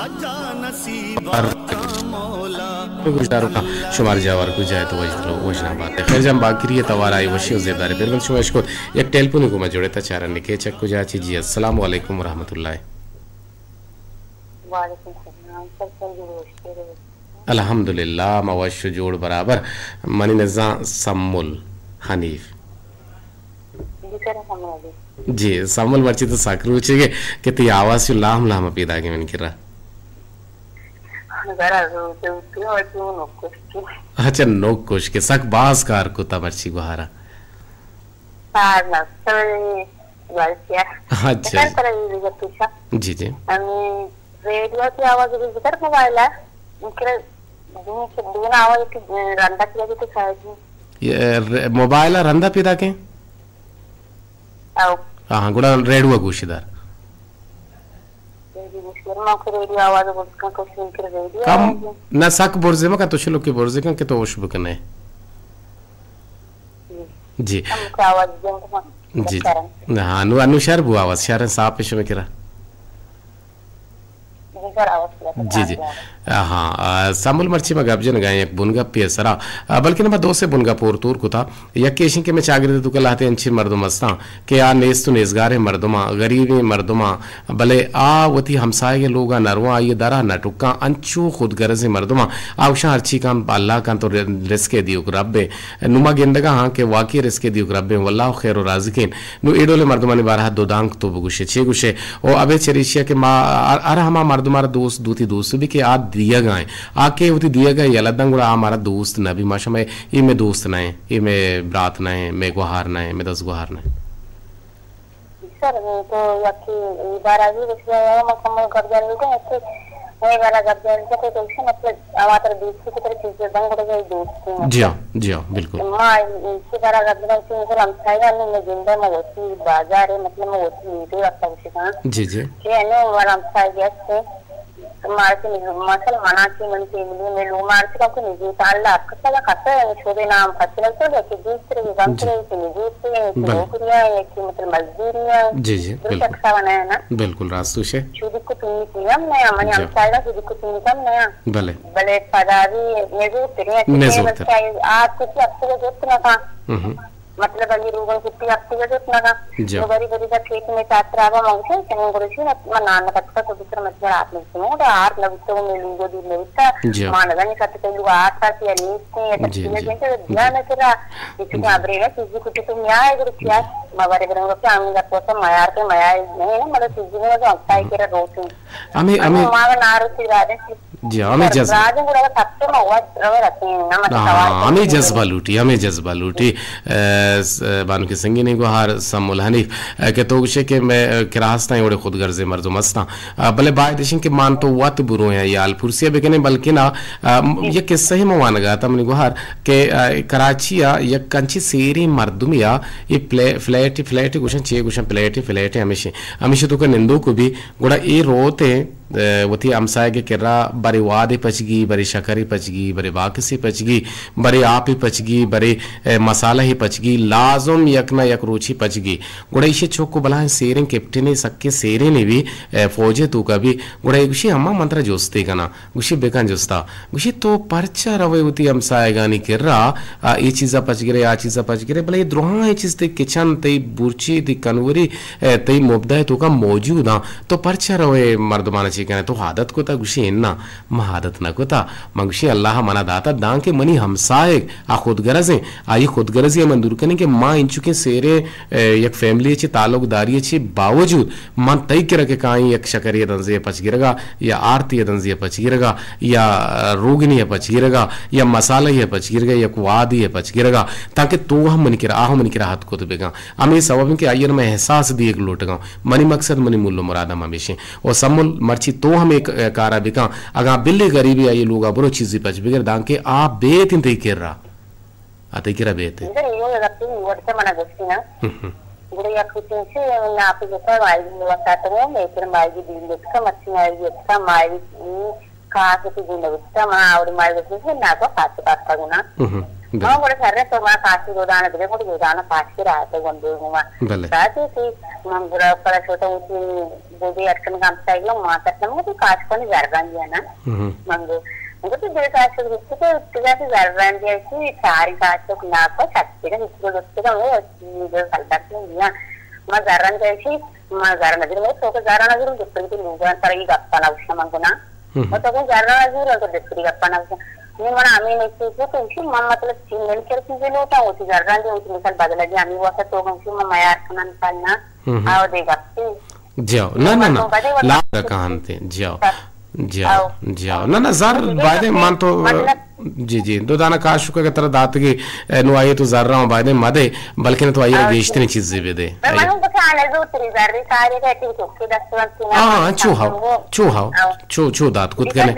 اجا نصیب باتا مولا۔ گوشداروکاں شمار جاور کو جائے تو وجد رو، وجنا بات ہے۔ خیر جان باکری توارا اے وشی و زیبدار پربند شما اشکت۔ یک ٹیلیفون کو میں جوڑے تا چارن نکے چک کو جا چی۔ جی، السلام علیکم ورحمۃ اللہ۔ وعلیکم السلام۔ سر، سر، جوڑ وش کرے۔ الحمدللہ، ما وش و جوڑ برابر۔ منی نزاں سمل حنیف۔ جی سر، سمل حنیف۔ جی، سمل مرچی تو سک روچے گے کہ تی آواز چو لام لام پیدا کے من کرا۔ ذرا روچے ہوتی ہو، تو نوک کش کے۔ اچھا، نوک کش کے، سک باز کار کتا مرچی گوہارا۔ کار نہ، سر، بس کیا۔ اچھا۔ سر، سر، یہ بھی پوچھا۔ جی، جی۔ ہمیں ریڈیو کی آواز بھی ذکر موبائل ہے۔ ذکر دین سے دین آواز کی رندا کیا جی تو شاید جی۔ یہ ر-، موبائل ہے رندا پیدا کے؟ او۔ ہاں، ہاں، گڑا ریڈیو گوشی دار۔ ریڈیو گوشی دار، ما کو ریڈیو آواز بولت کن، کوشش کر ریڈیو کم آواز۔ نہ سک برزے مکن، تو شلو کے برزے کن کہ تو ہوش بکنے۔ جی۔ جی۔ ہم کیا آواز دیں تو ہم جی، جی۔ کریں۔ ہاں، نو، انو شر بو آواز، شر صاف پیش میں کرا۔ جی، جی۔ ہاں، آ، سمبل مرچی ما گپ جنگا یک بنگپے سرا، آ، بلکن ما دو سے بنگپ اور تور کتا۔ یک ایشن کہ میں چاگرد تو کلاتے انچی مردم ہستاں کہ آ نیست و نیزگاریں مردماں، غریبیں مردماں، بلے آ وتی ہمساہگیں لوگا نرواں، آئی درا نہ ٹکاں، انچو خود غرضیں مردماں۔ آ گوشاں ہرچی کن اللہ کن تو رزقے دیوک ربے۔ نو ما گندگا ہاں کہ واقعی رزقے دیوک ربے، واللہ خیر و رازقین۔ نو اے ڈولیں مردمانی بارہ دو دانک تو بگوشے، چے گوشے؟ او ابے چریشیا کہ ما ہر، ہر ہما مردم ہر دوست دوتی دوست بھی کہ آ دیگا ہیں۔ آ کہ وتی دیگا یلہ دن گڑا آ مارا دوست نہ بھی۔ ما شمے اے میں دوست نہ ہیں، اے میں برات نہ ہیں، میں گوہار نہ ہیں، میں دست گوہار نہ ہیں۔ سر، تو یکی بارہ بھی بس گیا، مکمل گپ جان لیتے ہیں کہ میں بارہ گپ جان لیتے ہیں، تو مطلب ہمارا دوستی کی طرح چیزیں بن گڑے دوستی ہیں۔ جی ہاں، جی ہاں، بالکل۔ ما اسی بارہ گپ جان لیتے ہیں، ہم سائے گا نہیں، میں زندہ میں ہوتی بازار ہے، مطلب میں ہوتی نہیں تو رکھتا اسی کا۔ جی، جی۔ کہ انو ہمارا ہم سائے گیا۔ مارا چہ نزیک، مثلاً منا چہ منی فیملی، مئے لوگ مارا چہ کم کہ نزیک، اللہ کسا یا کسا، یعنی شودے نام کسا لگتا ہے کہ دوست رہے، غم بجی۔ کرے کہ نزیک سے، یعنی کہ بلے۔ نوکری ہے، یا کہ مطلب مزدوری ہے۔ جی، جی، بلے بالکل۔ شخصا بنایا نا۔ بالکل راست ہے۔ شودی کو تم نہیں کم نیا، منی جی۔ ہمسایہ شودی کو تم نہیں کم نیا۔ بلے۔ بلے پدا بھی نزور ترین ہے، نزور تر۔ آپ کسی اپنے کو دوست نہ تھا۔ ہوں ہوں۔ مطلب، اگہ روگن کتی ہفتے گزت نہ کن۔ جی۔ نو بری بری دا کھیت میں چاترا با منگتے، چنگو گرشی، من نان نہ کتکا تو بسر مچ بر آپ نہیں سنو، دا آر نہ بیتو، میں لوگو دور نہیں بیتا۔ جی۔ ما نہ جانے کتے لوگ آر تا یا نیستے، یا جی، تکتی جی۔ جنتے، جی۔ دیا نہ کرا، یہ چیزیں جی۔ ابرے نہ، چیزی کتے تو میا ہے گرو کیا، جی۔ ما بارے برنگو کیا، ہم گا پوسا میار کے میا ہے، نہیں نا، مطلب چیزی میں تو ہم تائی کرا روتے۔ ہمیں، ہمیں ہمارا نارو سی راجن جی، ہمیں جذبہ۔ راجن گڑا سب سے موت رو رکھتے ہیں، نہ مطلب ہاں، سوال ہمیں کرتے ہیں۔ جذبہ لوٹی، ہمیں جذبہ لوٹی۔ اے، س-، بانو کے سنگینی گوہار سمول حنیف، اے، کہ تو گوشے کہ میں، اے، کراستاں اوڑے خود غرضیں مردم ہستاں۔ اے، بلے باید اشیں کہ مان تو وت برویں یا حال پرسیا بکنے، بلکن آ، آ، م-، جی۔ یک قصہ ہی موانگا تا منی گوہار کہ، اے، کراچی آ یک کنچی سیریں مردمی آ، یہ پلے-، فلیٹ، فلیٹ گوشن چے گوشن فلیٹ، فلیٹ ہمیشہ، ہمیشہ تو کا نندو کو بھی گڑا اے روت ء، اے، وتی ہمساہگ ء کرا برے وادے پچگی، برے شکرے پچگی، برے باکسے پچگی، برے آپے پچگی، برے، اے، مسالہ ء پچگی، لازم یک نہ یک روچے پچگی۔ گڑا ایشی چک و بلاہیں سیریں کیپٹنے، سکیں سیریں نے بھی، اے، فوج ء توکا بھی۔ گڑا اے گوشی، اما من ترا جستے کناں۔ گوشی، بکن جستا۔ گوشی، تو پرچا روئے وتی ہمساہگانی کرا، آ، اے چیزا پچ گرے، آ چیزا پچ گرے، بلے اے درہاں اے چیز تئی کچن، تئی بورچی، تئی کنوری، اے، تئی مبدہ ء توکا موجود آں۔ تو پرچا روئے مردمانا چی کنے؟ تو عادت کتا؟ گوشی، انا، ما عادت نہ کتا۔ من گوشیں، اللہ منا داتا، دانکہ منی ہمساہگ آ خودغرض ایں، آئی خودغرضی ء من دور کنیں کہ ما انچکیں سیرے، اے، یک فیملی چہ تعلق داری چہ باوجود من تئی کرا کہ کائیں یک شکری دنزے پچ گرگا یا آرتی دنزے پچ گرگا یا روگنی پچ گرگا یا مسالہ پچ گرگا یا کوادی پچ گرگا، تاکہ تو ہم منی کرا، آ ہم منی کرا ہت کت بگاں۔ ہمے سبب ایں کہ آئی ء من احساس دیگ لوٹگاں۔ منی مقصد، منی مول و مراد ہم ہمیشیں۔ و سمل مرچی تو ہمے ک-، کارا بکن، اگاں بلی غریبی آئی لوگا برو چیزی پچ بگر، دانکہ آ بیت انت تئی کرا۔ آ تئی کرا بیت۔ انگا نیو اگر تو وڑ سے منا گوشتی نا۔ ہم ہم۔ گڑا یک چیزے نا پہ جتا مائی وساتو، میں پھر مائی دی دین دیکھتا، مچھی مائی دیکھتا، مائی کاس کہ جند بوتا، ما اوڑی مائی گوشت کہ نا کو کاس کاس گنا۔ ہم ہم۔ ما گڑا سر تو ما کاس دو دانا دے، گڑا دو دانا کاس کے رہا تو گندے گما۔ بلے۔ کاس کی من گڑا پر چھوٹا ہوتی بودے اٹکن کام سائیگو، ما تک نہ مجھے کاس کو نہیں زرگان دیا نا۔ ہم ہم۔ من گو، من گو تو دے کاس کو تو تو جاتے زرگان دیا، سی ساری کاس کو نا کو سکتے نا، اس کو دوستے کا وہ جو سلطان دیا۔ ما زرگان دیا سی ما زر نہ زور، تو کہ زر نہ زور، دکتری تو لوگا سر یہ گپا نہ گوشنا من گنا۔ ہم۔ تو کہ زر نہ زور، تو دکتری گپا نہ گوشنا۔ نی من ہمیں نہیں چیز تو اسی من مطلب چین نہیں کر چیزیں لوٹا، وہ چیز زر نہ دے، وہ چیز مثال بدلا دے، ہمیں وہ سر تو کہ من میار کنن پالنا، ہم۔ آو دے گپتی۔ جاؤ، نہ، نہ، نہ، تو بدے وہ لا سب کہانتے، جاؤ۔ جاؤ، آؤ۔ جاؤ۔ نہ، نہ، زر تو یہ بایدیں گپتی، من تو، مطلب جی، جی، دو دانہ کاشوک اگہ ترا داتگی، اے، نو آئی تو زر ہم بایدیں مدے، بلکن تو آئی را آؤ، گیشتریں جی۔ چیزے بدے۔ بس آئی من بس آنے زور تری زر کاری کہ تری چوکے دست وقت نا ہاں، ہاں، چو ہاؤ، چو ہاؤ، آؤ۔ چو، چو دات کت کنے۔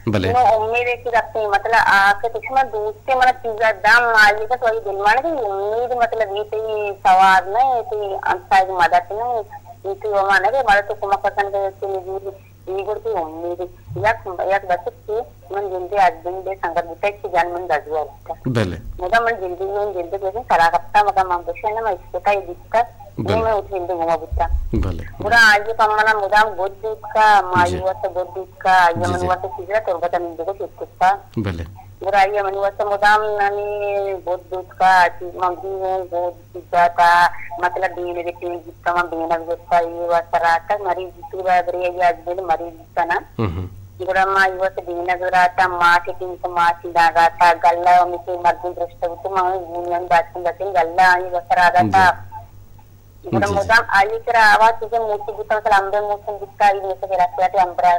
بلے۔ نو امید ہے کہ رکھتے ہیں، مطلب، آ، کہ تشما دوست سے منا چیزا دم آئی کہ تو آئی دل مان کہ امید، مطلب، یہ تئی ثواب نہ ہے، یہ تئی انسان مدد نہ ہے، یہ تئی وما نہ ہے، مدد تو کمک پسند ہے، اس کے لیے اے گڑا تئی امید یک، یک بچک کہ من جندے ہزبینڈ سنگت بوتا، ایشی جان من دزوار بوتا۔ بلے۔ مدام من جندے، من جندے گوشن سرا کپتا، مگا من گوشن نہ، من اشکتا یہ دیتا، بلے۔ نی من اتنی جندے گما بوتا۔ بلے۔ گڑا آئی پا منا مدام بود دوت کا، مائی جی۔ واسطہ بود دوت کا، آئی من جی۔ واسطہ چیزا تربت من دیگو چیز کتا۔ بلے۔ گڑا آئی منی واسطہ مدام نمی بود دوت کا، چیز من بھی ہوں بود جتا، مطلب، بینگ ٹیم جتا، من بینگ جتا، یہ واسطہ رہتا، مریض جتا، برے یہ ہزبینڈ مریض جتا نا۔ ہم ہم۔ گڑا ما یہ واسطہ بینگ رہتا، ماش ٹیم کو ماش داگا تا، گلا ہمیں مردم درشتہ تو ما ہوں بونیان باتن باتن گلا آئی واسطہ رہتا۔ جی۔ گڑا جی، جی۔ مدام آئی کرا آواز چیزیں موسم بوتا، مثلا امبے موسم بوتا، یہ مثلا کرا کیا تے امبرا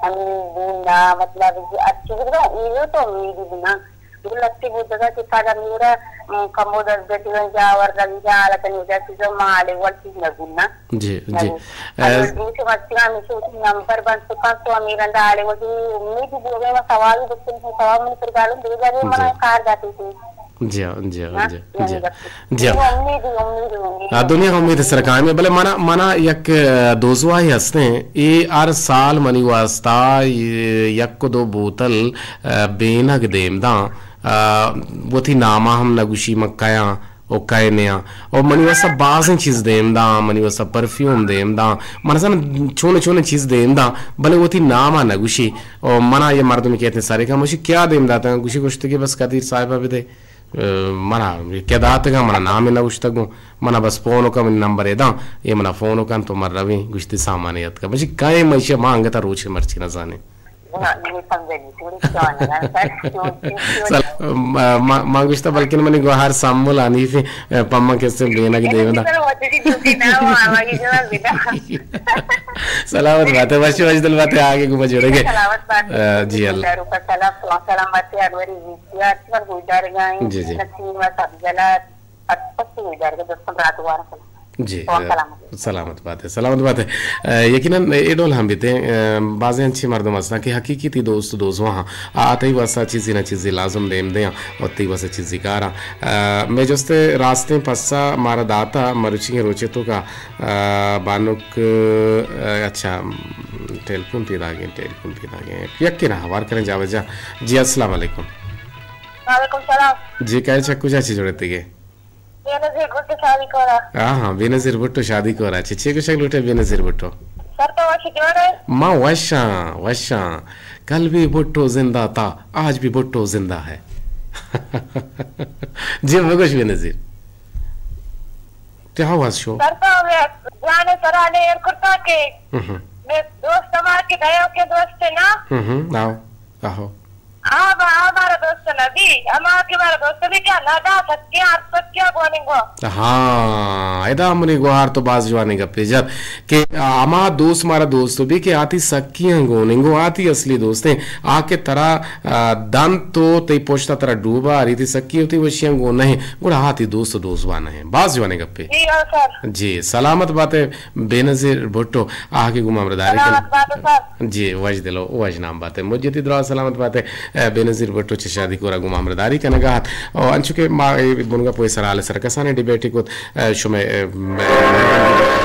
ہمیں بونا، مطلب، یہ اچھی گڑا یہ تو امید بنا۔ گڑا لگتی بود دگا کہ پادا میرا، ام، کمو در گتی جا ور گنجا، لکن یہ چیزیں مالے ول چیز نہ بنا۔ جی، جی۔ نہ۔ اگر دوسرے مسئلہ ہمیشہ اسی نمبر بند سکا تو امیر اندا آلے ول چیز امید بھی ہو گئے، سوال بھی بچے، سوال من پر گالوں دے جا رہے، جی۔ منا کار جاتی تھی۔ جی ہاں، جی ہاں، ہاں؟ جی ہاں، جی ہاں۔ جی ہاں۔ امید، امید، امید۔ آ، دنیا امید سر قائم ہے۔ بلے منا، منا یک، آ، دوزواہی ہستیں۔ اے ہر سال منی واسطہ اے یک دو بوتل، آ، بینگ دیم داں۔ آ، وتی ناما ہم نہ گوشی من کیاں و کئے نیاں۔ و منی واسطہ بازیں چیز دیم داں، منی واسطہ پرفیوم دیم داں۔ من اصلاً چونے چونے چیز دیم داں، بلے وتی ناما نہ گوشی۔ و منا یہ مردم کہتے سارے کا مشی کیا دیم داتا؟ گوشی گوشتے کہ بس قدیر صاحبہ بدے۔ ء، منا کہ داتگاں، منا نام نہ گوشتگوں، منا بس فون کن، منی نمبر ء داں، اے منا فون کن تو من رویں، گوشتی سامان اتکا۔ بچی کئے مئے ما انگتا روچے مرچی نہ زانیں۔ سلام، ما، ما، ما گوشتا بلکن منی گوہار سمول حنیف، ء، پما کسے بینگ دیوندا۔ سلامت بات ہے، وش وش دل بات ہے، آگے گما جڑے گے۔ سلامت بات ہے۔ ء، جی اللہ۔ سلام، سلامت ہے، اڈوری۔ یا اچھی بار گوشدارگائیں، جی، جی۔ نسیم و سبزلات، اچھی گوشدارگا دوستاں برات وارا سلام۔ جی، اور سلام۔ سلامت بات ہے، سلامت بات ہے۔ ء، یقیناً اے ڈول ہم بیتے، ء، بازیں انچیں مردم ہستاں کہ حقیقی تئی دوست دوزواہاں، آ، آ تئی واسطہ چیزے نہ چیزے لازم دیم دیاں اور تئی واسطہ چیزے کاراں۔ ء، مئے جست راستیں پسہ مارا داتا مروچی روچے تو کا، ء، بانک، ء، اچھا، ٹیلیفون پیداگیں، ٹیلیفون پیداگیں۔ یکے نہ ہوار کریں جاوجا۔ جی، السلام علیکم۔ وعلیکم سلام۔ جی، کئے چہ کجا چہ جڑتگے؟ بینظیر بھٹو شادی کورا۔ ہاں، ہاں، بینظیر بھٹو شادی کورا۔ چے، چے گوشگ لوٹے بینظیر بھٹو؟ سر تو وش جوڑے؟ ما وشاں، وشاں۔ کل بھی بھٹو زندہ تھا، آج بھی بھٹو زندہ ہے۔ جی، بگوش بینظیر۔ کیا آواز شو؟ سر تو جانے سرانے ایر کرتا کے۔ ہم۔ مئے دوست ہما کہ دایو کے دوست نا۔ ہم، ہم، آؤ، آہو۔ آ با-، آ مارا دوست نبی، ہما کہ مارا دوست نبی کیا ندا سکیاں، ہر سکیاں گوننگو۔ ہاں، ادا منی گوہار تو باز جوانیں گپے جت کہ ہما دوست مارا دوست بی کہ آتی سکیاں گوننگو، آتی اصلی دوستیں، آ کہ ترا، آ، دنت تو تئی پشتا ترا ڈوبا، آری تی سکی و تی وشیاں گون نہ، گڑا آتی دوست دوست وا نہ۔ باز جوانیں گپے۔ جی، ہاں سر۔ جی، سلامت باتے۔ بے نظیر بھٹو، آ کہ گوں ما ہمراہداری کن۔ سلامت بات سر۔ جی، وش دلو، وش نام باتے۔ مجتی درا سلامت باتے۔ اے، بے نظیر بھٹو چہ شادی کورا گوں ما ہمراہداری کنگا ات۔ او انچو کہ ما اے بنگا پوئے سر حال سر کسانے ڈیبیٹی کت، اے، شمے، اے،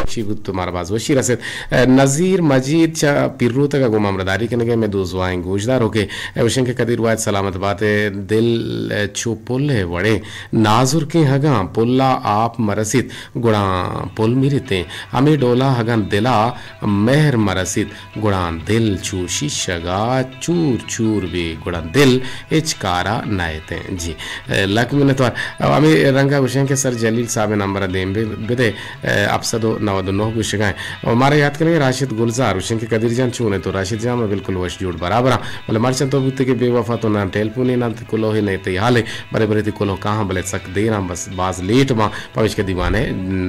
چی بوت تو مارا باز وشی رسید۔ اے، نظیر مجید چہ پیروتگا گوں ما ہمراہداری کنگے، میں دو زوائیں گوشدار ہو کے، اے، وشن کہ قدیر واحد سلامت باتے، دل، اے، چو پل ہے وڑے، نازرکیں ہگاں پلا آپ مرسیت، گڑا پل میریتیں۔ ہمے ڈولا اگاں دلا مہر مرسیت، گڑا دل چو شیشگا چور چور بی، گڑا دل ہچ کارا نئیتیں۔ جی، اے، لک منتوار۔ او ہمے رنگا گوشیں کہ سر جلیل صاحب نمبر دیم بی-، بدے، اے، ہپت سد و نود و نہ گوشگائیں۔ او مارا یاد کنگے راشد گلزار گوشیں کہ قدیر جان چون ہے تو؟ راشد جان، ما بالکل وش جوڑ برابر ہاں۔ بلے مرچاں تو بوتے کہ بے وفا تو نہ ٹیلیفون نہ کلوہ نہ تئی حال ہے۔ برے برے تی کلوہ کاہاں بلے سک دیراں بس باز لیٹ باں۔ پمیشکا دیوانے،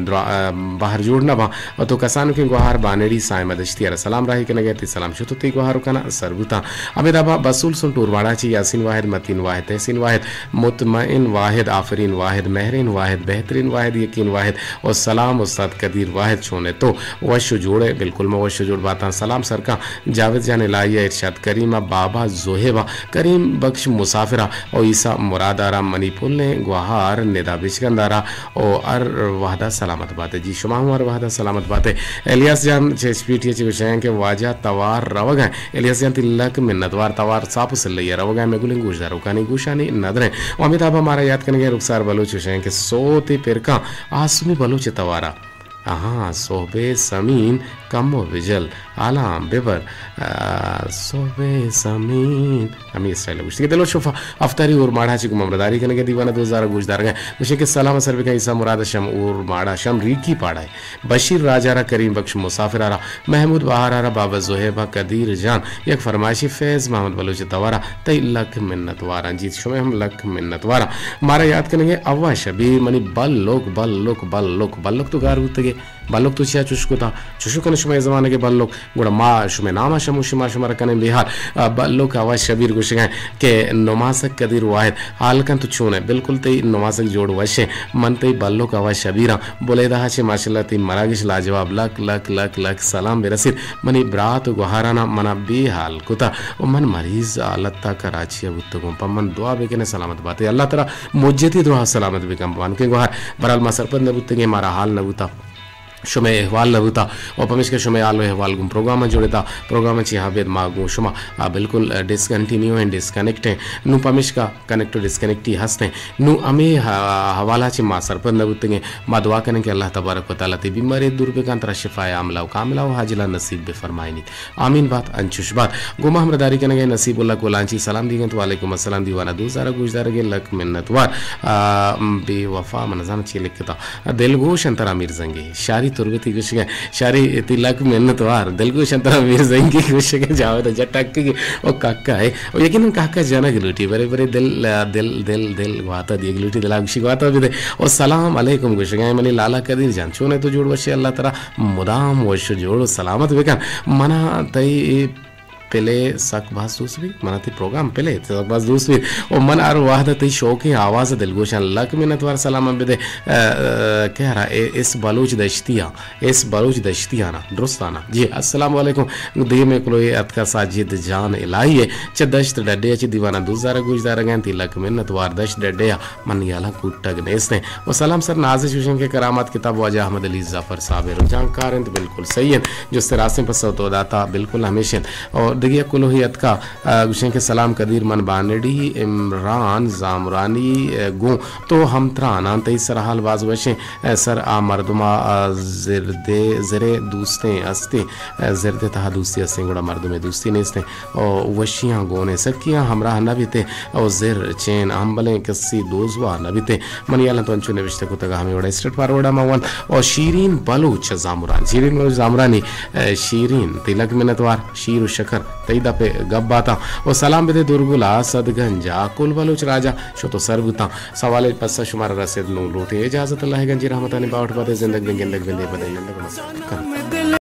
درا-، بہر جوڑ نہ باں۔ و تو کسانکیں گوہار بانڑی سائمہ دشتی ء را سلام راہی کنگ ء، تی سلام شت و تی گوہار و کنا سر بوتاں۔ ہمے دابا بسول سنٹ اورماڑا چی یاسین واحد، متین واحد، تحسین واحد، مطمئن واحد، آفرین واحد، مہرین واحد، بہترین واحد، یقین واحد و سلام استاد قدیر واحد، چون ء تو؟ وش و جوڑ ء؟ بالکل ما وش و جوڑ باتاں۔ سلام سرکاں جاوید جان الہی ء، ارشاد کریم ء، بابا زوہیب ء، کریم بخش مسافر ء، او عیسی مراد ء را منی پلیں گوہار ندا بچکند ء را او ہر وہدا سلامت بات۔ جی شما ہم ہر وہدا سلامت بات۔ الیاس جان چہ ایس پی ٹی ء چہ گوشاں کہ واجہ توار روگ ء۔ الیاس جان تی لک منت وار، توار ساپ و سلئی ء روگ ء، مئے گلیں گوشداروکانی گوشانی ندر ء۔ و ہمے دابا مارا یات کنگ ء رخسار بلوچ گوشاں کہ سوتے پرکاں آسمی بلوچ توارا۔ آہاں، سہبے سمین کمو بجل، حالاں ببر، آ، سہبے سمین۔ ہمے اسٹائل ء گوشتگ۔ دلوش شفا افطاری اور ماڑا چی گوں ہمراہداری کنگ ء دیوان ء دو ہزار گوشدارگ ء گوشے کہ سلام سر بکن عیسی مراد شم اور ماڑا شم ریکی پاڑا ء بشیر راج ء را، کریم بخش مسافر ء را، محمود بہار ء را، بابا زہیب ء، قدیر جان، یک فرمائشی فیض محمد بلوچ توارا۔ تئی لک منت واراں۔ جی شمئے ہم لک منت واراں۔ مارا یات کنگے اوا شبیر منی بلک، بلک، بلک، بلک تو گار بوتگے۔ بلک تو چیا چش کتا؟ چشو کن شمئے زمانگے بلک۔ گڑا ما شمئے ناما شموشی ما شمارا کنیں بے حال۔ آ، بلک اوا شبیر گوشگا کہ نماسک قدیر واحد حال کن تو چونے؟ بالکل تئی نماسک جوڑ وشیں۔ من تئی بلک اوا شبیراں۔ بلیدہ چے ماشاءاللہ تئی مراگش لاجواب۔ لک، لک، لک، لک سلام برسید۔ منی برات و گوہاراناں منا بے حال کتا و من مریض حالت ء کراچی ء بوتگوں۔ پہ من دعا بکنے سلامت باتے۔ اللہ ترا مجتی دعا سلامت بکن بانکیں گوہار۔ برحال ما سرپد نہ بوتگیں، مارا حال نہ بوتا، شمئے احوال نہ بوتا و پمیشکا شمئے حال و احوال گوں پروگرام ء جوڑتا۔ پروگرام ء چی ہبید ما گوں شما، آ، بالکل، آ، ڈسکنٹینیو ہیں، ڈسکنیکٹ ہیں۔ نوں پمیشکا کنیکٹ و ڈسکنیکٹ ہی ہستیں۔ نوں ہمے ح-، حوالہ چہ ما سرپد نہ بوتگیں۔ ما دعا کنیں کہ اللہ تبارک و تعالی تئی بیماری دور بکن، ترا شفای عاملہ و کاملہ و عاجلہ نصیب بفرمائینیت۔ آمین بات، انچوش بات۔ گوں ما ہمراہداری کنگے نصیب اللہ کولانچی سلام دیگنت۔ وعلیکم السلام دیوانہ دوست دارگ گوشدارگے لک منت وار۔ آ، بے وفا من زان چی لکھتا۔ دلگوش انت ترا میر زنگی۔ شاری تربتی گوشگے۔ شاری تی لک منت وار۔ دلگوش انت ترا میر زنگی گوشگے۔ جاوید جٹ ٹکگے۔ او کاکا ہے۔ او یقیناً کاکا جنگ لوٹی۔ برے برے دل، دل، دل، دل گواتا دیگ لوٹی۔ دلا گوشی گواتا بدے۔ او سلام علیکم گوشگے۔ منی لالا قدیر جان۔ چونے تو جوڑ وشے؟ اللہ ترا مدام وش جوڑ و سلامت بکن۔ منا تئی پلے سک باز دوست بیت، منا تئی پروگرام پلے سک باز دوست بیت و من ہر وہد تئی شوقیں آواز دلگوشاں۔ لک منت وار سلام بدے، ا، ا، کہ ہرا اے، اس بلوچ دشتیاں، اس بلوچ دشتیانا، درستانا۔ جی، السلام علیکم۔ دیم کلوے اتکا ساجد جان الہی ہے۔ چہ دشت ڈڈے چہ دیوانا دوزارا گوشدارگا انت۔ لک منت وار دشت ڈڈے من یالاں کوٹگ نیستیں۔ و سلام سر نازش گوشیں کہ کرامات کتاب واجہ احمد علی ظفر صاحب ء رجانکار انت، بالکل صحیح انت۔ جست راستیں پسو تو داتا، بالکل ہمیش انت۔ اور دگہ یک کلوہے اتکا، آ، گوشیں کہ سلام قدیر، من بانڑی عمران زامرانی، آ، گوں تو ہم تران آں، تئی سرحال باز وشیں، آ، سر آ مردما، آ، زردے، زرے دوستیں استیں، آ، زردے تہا دوستی استیں، گڑا مردمے دوستی نیستیں، او وشیاں گونیں سکیاں ہمراہ نہ بیتیں، او زر چین ہمبلیں کسی دوزواہ نہ بیتیں۔ منی ہیال ءَ تو انچو نوشتہ کتگ، ہمے وڑا اسٹریٹ فارورڈ ءَ ما وان۔ او شیرین بلوچ زامران، شیرین بلوچ زامرانی، اے، شیرین تئی لک منتوار، شیر و شکر تئی دپ ءَ گپ باتاں۔ او سلام بدے درگل ءَ، سدگنج ءَ، کل بلوچ راج ءَ شت و سر بوتاں۔ سوال ءِ پسہ شمارا رسید، نوں لوٹیں اجازت، اللہ ءِ گنجیں رحمتانی باہوٹ باتیں، زندگ بیں، گندگ بیں، دے پہ دے گندگ مہ کن۔